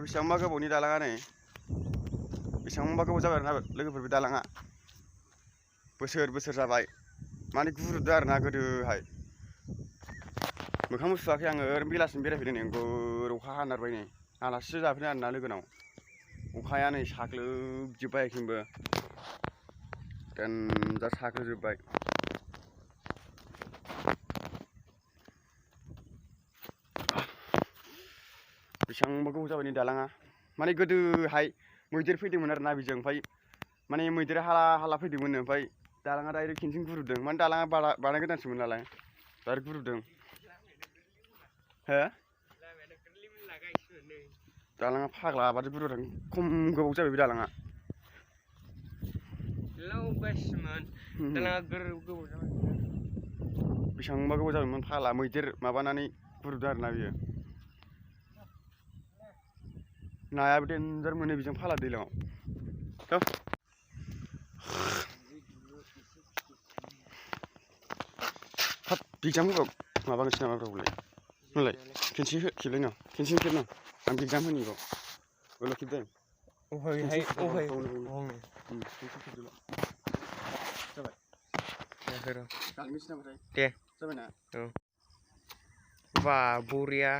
बेसेबांबा गोबावनि दालाङा नै बेसेबांबा गोबाव जाबाय आरोना लोगोफोर बे दालाङा बोसोर जाबाय माने गुरुबदो आरोना गोदोहाय मोखांबो सुवाखै आङो ओरैनो बेलासिनि बेरायफैदों नै गोर अखा हानारबाय नै आलासिसो जाफैदों आरोना लोगोनाव अखाया नै साग्लोबजोब्बाय एखिंबो देनजार साग्लोबजोब्बाय बेसेबांबा गोबाव जाबाय नै दालाङा माने गोदोहाय मैदेर फैदोंमोन आरोना बेजों ओमफ्राय माने मैदेरा हाला फैदोंमोन ओमफ्राय दालाङा डाइरेक्ट खेनसेनो गुरुबदों माने दालाङा बानाय गोदानसोमोन नालाय डाइरेक्ट गुरुबदों हो दालाङा फाग्ला आबादि गुरुबदों खम गोबाव जाबाय बे दालाङा बेसेबांबा गोबाव जाबायमोन फाग्ला मैदेर माबानानै गुरुबदों आरोना बियो नायाबो देनजार मोनो बेजों फाग्ला दैज्लाङाव हाब एगजाम होबा माबानोसै नामा ब्रावलाय होनलाय खेनसे खेबलाय ना खेनसे खेबना आं एगजाम होनि बाव ओला खेबदों अहाय जाबाय दे जाबायना बा बरिया